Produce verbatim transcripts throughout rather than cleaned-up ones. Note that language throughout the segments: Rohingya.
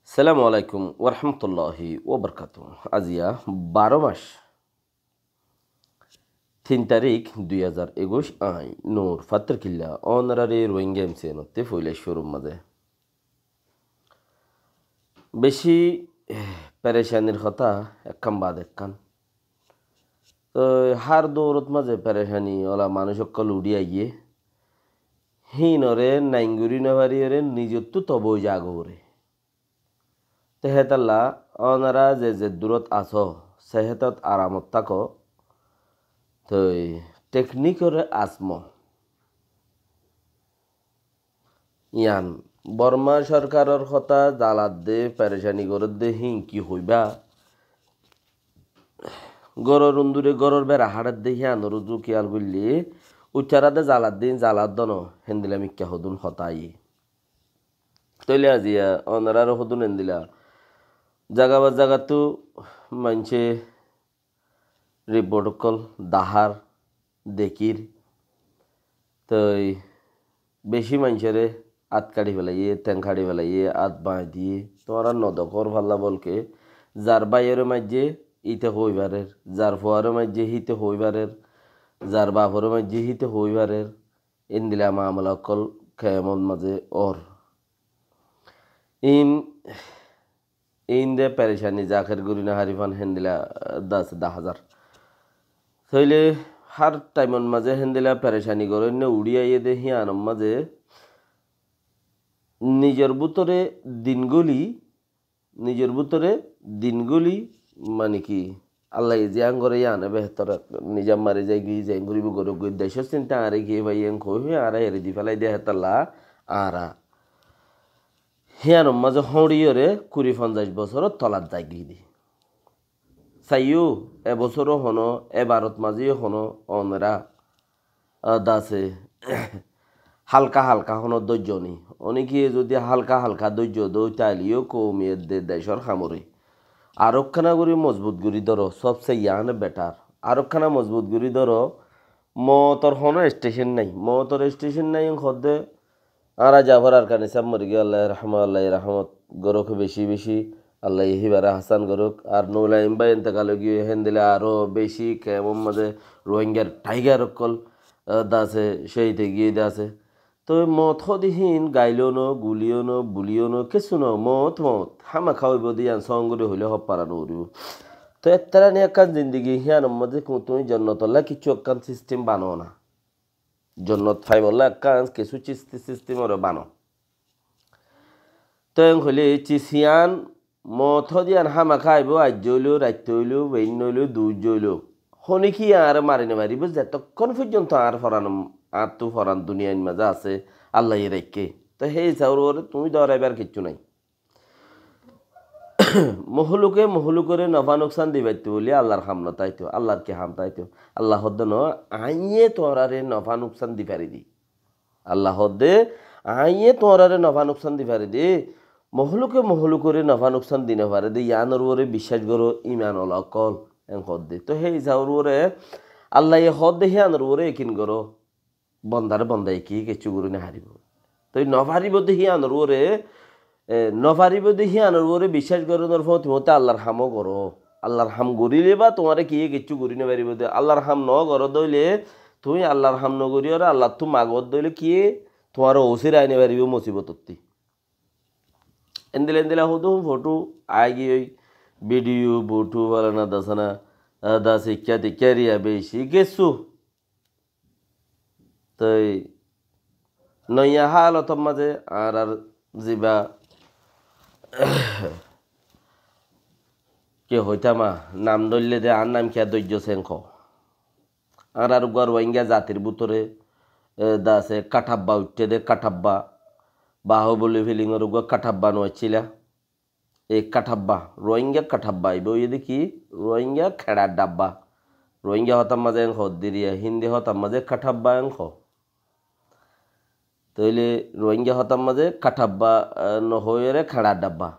Assalamu alaikum warahmatulláhi wabarakátuhu. Aziya baró mac, tin tarík, dui házar ekuic, añí Nur Fattorkilla, ónorari Rohingya M C N ottú foila cúrur mazé. Beci, eh, perecanir hotá ekkán baade ekkán. Toi hár dourot mazé perecani ola manúic ókkol uçí aiyé. Híinore naingori nofariyóre nizottú tobo ói zagói. Te hétolla ónora ze ze durot asó, sehétot aramot táko. Toi teknikore asmo. Yián Borma sorkaror hotá zaladde, perecani goredde, híin ki hoibá? Góror undure góror bera háçedde, híanor uzu kiyal goille, uccarade zaladde, híin zaladde no, héndilla mikká hodún hotá aiyé. Tóile aziya ónorare hodún héndilla. Zaga ba zagattú maincé riport ókkol dahár, dekír. Toi beci maincóre át kaçi felaiyé, théng kaçi felaiyé, át bañi diyé. Tuáñra nodekór falla bolke, zar báiyore maijjé, íte hoi farer, zar fuare maijjé, híte hoi farer, zar bafore maijjé, híte hoi farer. Endilla mamela ókkol kemot mazé ór. In, in de perecani zahér gori no fari fán héndilla, eh, das, daházar. Tóile hár thaimor mazé héndilla perecani goróinna uçí aiyé de híanor mazé nizor bútore din goli, nizor bútore din goli, mane ki, Allaye ziyán goré yíane behétor, nize mari zaigói, ziyán goríbo gorók goi, decór sinta añáre ki fai, en hoi hoi añáre eri di félai de hétolla, añára híanor mazé hóñçiyóre kuri fonzaic bosóror tolat zaigói de. Saiyó, e bosóro hono, e barot mazé yó hono, onora, a, dase, halka halka hono dóijjo ni. Onekiye zodi halka halka dóijjo dó, taile yó koumiyet de decór hamore. Arókkana gori mozbut gori dóro, sobse yiáne betar. Arókkana mozbut gori dóro, mootor hono estecen nai. Mootor estecen nai en hoódde, añára Jafar Arkani sáb mori giyé, Allaye rahmot, Allaye rahmot gorók beci beci, Allaye híbare ahsan gorók. Ar Nurain bái entekal ói giyé, héndilla aró beci kemor mazé Rohingyar tiger ókkol, ah, dase cóhid ói giyé de asé. Toi moot hoóde híin gailó no, guliyó no, buliyó no, kessú no, moot moot. Hámaká óibo de yían song gori hoilé hoó fara no foribó. Toi ettarani ekkán zindigi, híanor mazé ku-, tuñí jonnotolla kessú ekkán sistem bano na. Jonnot faibolla ekkán kessú sis-, sistem ore bano. Toi en hoilé sis yían moot hoóde yían hámaká aibó, aijja óilo, raitta óilo, beinna óilo, duijja óilo. Hone ki añáre mari no faribó, zetokkón foijjonto añár foran, añáttu foran duniyair mazé asé, Allaye raikké. Toi hé hísabor uore tuñí dóraibar kessú nai. Mohluke mohlukoré nofa nuksan dibaitto óile Allar ham no táito, Allar ki ham táito? Allah hoódde no, aññí tuáñráre nofa nuksan di fari de. Allah hoódde, aññí tuáñráre nofa nuksan di fari de. Mohluke mohlukoré nofa nuksan di no fare de, yíanor uore biccác goró, iman ola ókkol, en hoódde. Toi hé hísabor uore, Allaye hoódde híanor uore ekin goró. Bondare bondaye ki kessú gorí no faribó. Toi no faribó de híanor uore, e, no faribó de híanor uore biccác gorónor fóti fóti Allar hamó goró. Allar ham goríle ba tuáñre ki kessú gorí no faribó de. Allar ham no goró de óile, tuñí Allar ham no gorí ore Allattú magó de óile ki tuáñre osir ai no faribó musibotottí. Endilla endilla hodún foto ai giyói, video, foto, falana, dasana, ah, das ikká tikká riya beci kessú. Toi noiya hálotor mazé añárar ziba ki hoitam, nam dóille de, añár nam kiyá dóijjo sen hoó. Añárar uggúa Rohingya zatir bútore, e, dase Kathabba uiththé de, Kathabba. Bahubali filmor uggúa Kathabba no accíla. E Kathabba, Rohingya Kathabba, ibá óiye de ki? Rohingya kheçar dhabba. Rohingya hotár mazé en hoó diriya, Hindi hotár mazé Kathabba en hoó. Tóile Rohingya hotár mazé Kathabba, e, no hoiyóre kheçar dhabba.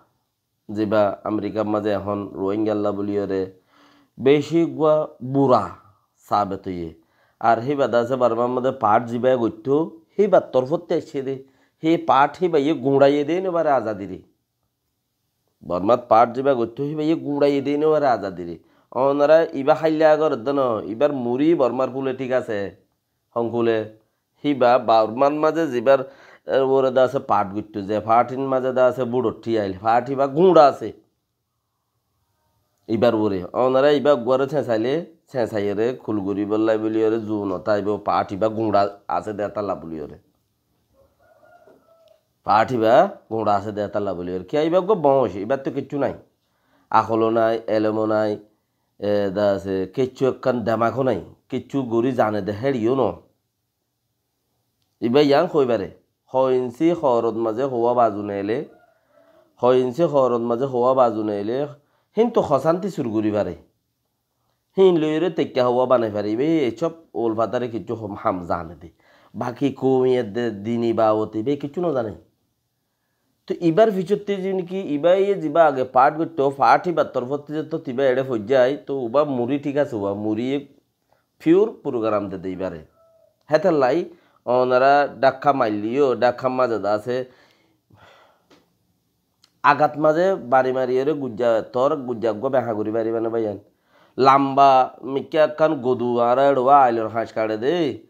Ziba Amerikar mazé ehón Rohingyalla buliyóre beci uggúa bura sabet óiye. Ar híba dase Barmar mazé part ziba goittó, híbar torfótti aiccé de, hé part híbaye guñçaiye de, ine bare azadi re. Bormát paáth zibá goittó híba yé guñçaiyé de ine uore azadiré. Ónora ibá háilla gorédde no, ibár muri Bormár kule thík asé. Hon kule? Híba Bormár mazé zibár, e, uore de asé paáth goittó, ze paáthir mazé de asé buçot thíyail, paáth ibá guñça asé. Ibár uore. Ónora ibá eggúare señsaile, señsaiyóre kul goríbolla buliyóre zu no táibo, paáth ibá guñça asé de tálla buliyóre. Paáth ibá guñça asé de tálla buliyóre. Kiyá ibá eggúa boóñc, ibáttu kiccú nái. Akolo nái, elemo nái, e, de asé, kiccú ekkán demakó nái. Kiccú gorí zane de héçiyó no. Ibá yián hoi fare, ho insi hoorot mazé houwa bazu neile, ho insi hoorot mazé houwa bazu neile, híntu hosánti sur gorí fare. Híin loiyóre teikka houwa banai fare. Ibá ei sob ulfatáre kiccú hom ham zane de. Baki koumiyet de dini babote ibá kiccú no zane. Tó ibár fiçottí zin ki, ibá ye zibá age paáth goittó, paáth ibár torfóttí zettót ibá eçé foijjái, tó ubá muri thík asé, ubá muri ek pure program de de ibáre. Hétolla ónora dhákka mailleyó, dhákka mazé de asé, agat mazé bari mariyóre gujja, tor gujja eggúa beha gorí faribá né báiyain. Lamba mikká ekkán godu añára eçé uwá ailor hañc kaçe de.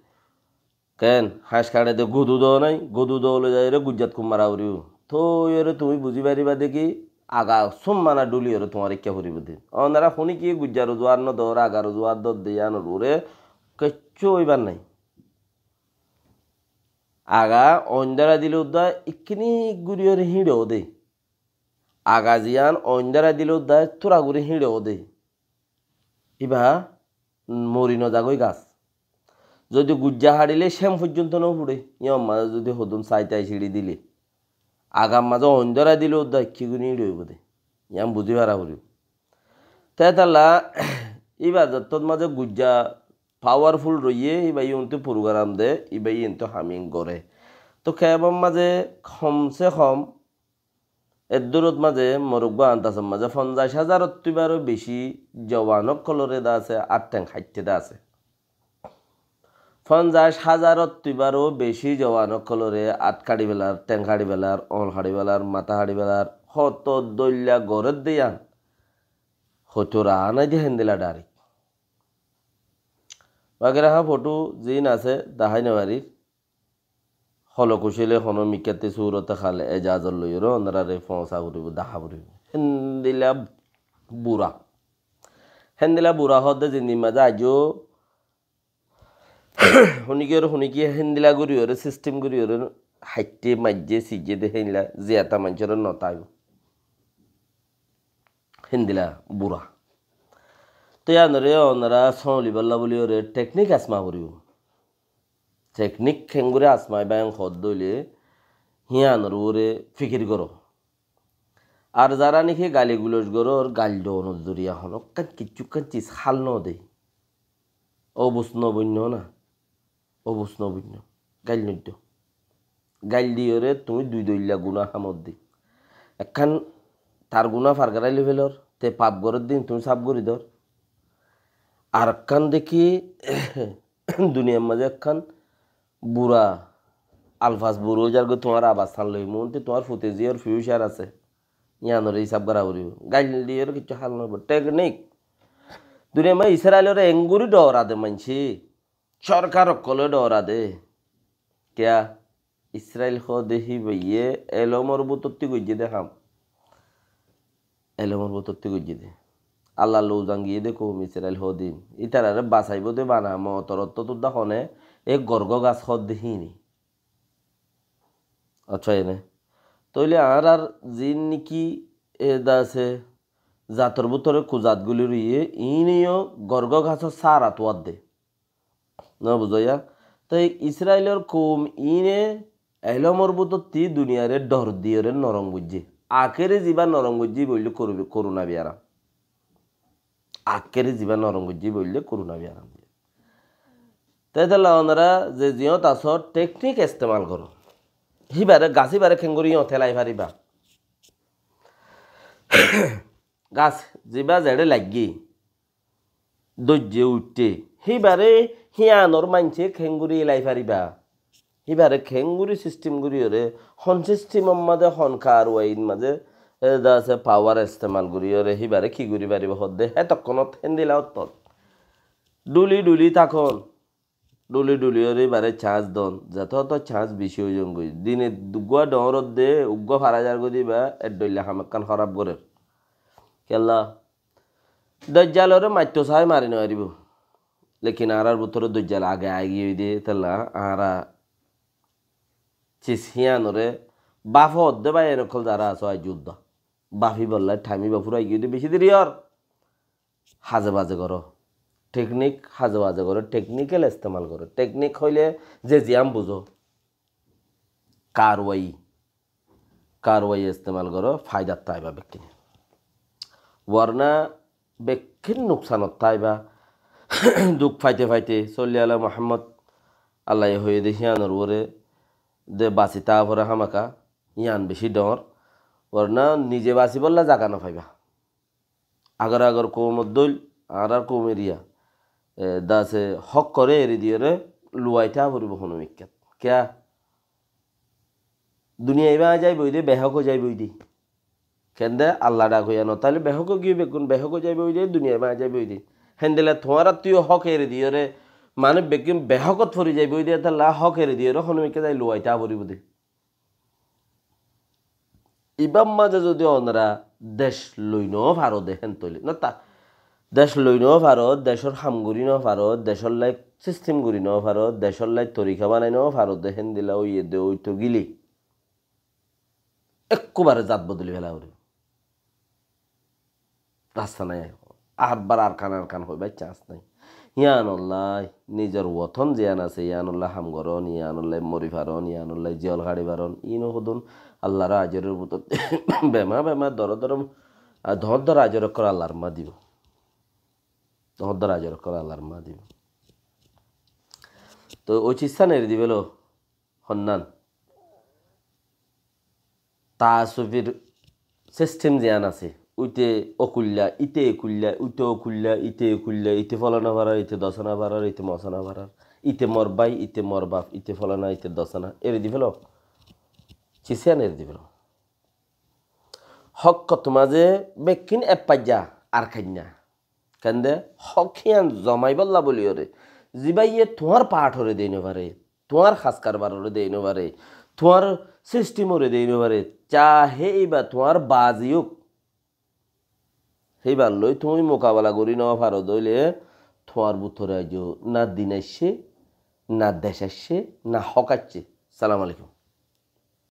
Ken, hañc kaçe de godu doo nái, godu doo loi zaiyóre gujjat kummara foribó. Tói ore tuñí buzí faribá de ki, aga súmmana dhúliyóre tuáñr ikká foribó de. Ónora hone ki gujjar uzuwar no dor, agar uzuwar dor de yíanor uore kiccú óibar nái. Aga oindóra dile uddá ikkiní goríyóre híñçe ó de. Aga ziyán oindóra dile uddá túra gorí híñçe ó de. Ibá mori no zagói gas. Zodi gujja haçile cem foijjonto no fuçe, yían mazé zodi hodún sai tai siçi dile, agar mazé oindóra dile uddá ikki guni içi óibo de. Yían buzí fara foribó. Te hétolla ibá zottót mazé gujja powerful roiye, ibá yíantu program de, ibá yíantu haming gore. Tó kebor mazé hom se hom Eddúrot mazé mor uggúa andasor mazé fonzaic házarottú ibáro bicí jowan ókkolóre de asé át theng háitte de asé. Fonzaic házarottú ibáro bicí jowan ókkolóre át hári felar, theng hári felar, oñl hári felar, matá hári felar, hoto dóilla gorédde yían hoito raá nái de héndilla dhairek. Bagera há fothó ziín asé dahái no farir. Holo kucíle hono mikkátte súrote hale ejazot loiyóre onoráre foóñsa foribó, dahá foribó. Héndilla bura. Héndilla bura hoódde zindin mazé aijjó hunikiyóre hunikiyé héndilla goríyóre, sistem goríyóre, haitte, maijje, sijje de héndilla ziyata maincóre no táibo. Héndilla bura. Te yíanore onorá sóñlibálla bóliyóre teknik asma foribó. Teknik keéngori asmai báin hoódde óile híanor uore fikir goró. Ar zará niki gaili guloc gorór, gail doonor zoriya honókkán kiccúkkán cis hál no de. Obus no boinno na, obus no boinno. Gail no do. Gail diyóre tuñí dui dóilla guná ham de. Ekkán tar guná fargarai loi felor, te paf gorédde tuñí saf gorí dor. Ar ekkán deki duniyar mazé ekkán bura alfaz bura ói zargói tuáñr abas san loi, muúntu tuáñr fute ziyór fiucar asé. Yíanore hísab gorá foribó. Gail diyóre kiccú hál no óibo. Teknik. Duniyar mazé Israilore engori dhoora de maincé. Sorkar ókkolé dhoora de. Kiyá? Israil hoó de híbaye elomor bútotti goijjé de ham. Elomor bútotti goijjé de. Allar lou zangiyé de koum Israil hoó de. Ítarare basaibó de bana motor ottót udda hone e gorgó gas hoó de híni. Accá, ene. Tóile añárar ziín niki e de asé zator bútore kuzat guli roiyé, iíneyo gorgó gasór sára tuwar de. No buzó ya? Te Israilor koum iíne elomor bútotti duniyare dhor diyóre norom goijjé. Akere zibá norom goijjé íba óilde koru-, koruna biyaram. Akere zibá norom goijjé íba óilde koruna biyaram. Te hétolla onorá ze ziyót asó teknik estemal goró. Híbare, gas íbare keéngori yóñte elai faribá. Gas zibá zeçé laiggé, dóijje uiththé, híbare híanor maincé keéngori elai faribá? Híbare keéngori sistem goríyore, hon sistemor mazé, hon karwair mazé E de asé pawar estemal goríyoré híbaré ki gorí faribó hoódde, hétokkónot héndila ottót. Dhuli dhuli tákon. Dhuli dhuli óre íbaré cañs don, zeto hoto cañs bicí ói zon goi. Dine uggúa dhoóñr de, uggúa fara zar goi de íba, eddhoilla ham ekkán hóraf gorér. Kiyólla? Dojjaloré maitto saái mari no faribó. Lekin añárar bútore dojjal age aigiyói de, étella añára cis híanoré báfo de bái, en ókkol zará asó aijjó udda. Báfibolla thaim íba fúrai giyói de, bicí deri ór. Haze baze goró. Teknik haze baze goró, teknikel estemal goró. Teknik hoilé ze ziyán buzó. Karwai. Karwai estemal goró, faidat táiba bekkín. Worna bekkín nuksanot táiba. Duk faite faite, solli ala Muhammad, Allaye hoiyé de híanor uore de basi táa foré hámaka, hían bicí dhoóñr. Worna nize basibolla zaga no faiba. Agor agor koumor dóil, añárar koum eriya, e, de asé hókkoré eri diyoré luwai táa foribó honó mikkat. Kiyá? Duniyai báñgi zaiboi de, behók ói zaiboi de. Kende? Alla dhak hoiya no táile behók ói giyói bekkún, behók ói zaiboi de, duniyai báñgi zaiboi de. Héndilla tuáñrattú yó hók eri diyoré, manúic bekkún behókot fori zaiboi de, étella hók eri diyoré honó mikkat zai luwai táa foribó de. Ibár mazé zodi onora dec loi no faro de héntoile, no ta, dec loi no faro, decor ham gorí no faro, decor lai sistem gorí no faro, decor lai torika banai no faro de héndilla óiye de óito gile, ekkubare zat bodoli fela foribo. Rasta nai. Ar bar Arkan Arkan hoibar chance nai. Yíanolla nizor woton ziyán asé, yíanolla ham goron, yíanolla mori faron, yíanolla jel haçi faron, ino hodún Allar ajoror bútore bema bema doro doro, a, dor dor ajor ókkol Allar ma dibo. Dor dor ajor ókkol Allar ma dibo. Toi ói cissán eri dibelo. Honnán? Taasufir sistem ziyán asé, uite okuilla, ite ekuilla, uite okuilla, ite ekuilla, ite folana farar, ite dosana farar, ite mosana farar, ite mor bái, ite mor baf, ite folana, ite dosana, eri difelo. Cissán eri difelo. Hókkot mazé bekkín ek faijja ar kainna. Kende? Hók hían zomaibólla bóliyoré. Zibáye tuáñr pathoré dei no fare, tuáñr has karbaroré dei no fare, tuáñr sistemoré dei no fare, cahe íba tuáñr bazi ók, híbar loi tuñí mukabela gorí no faro de óile, tuáñr bútore aijjó na din aiccé, na dec aiccé, na hók aiccé. Salam alaikum.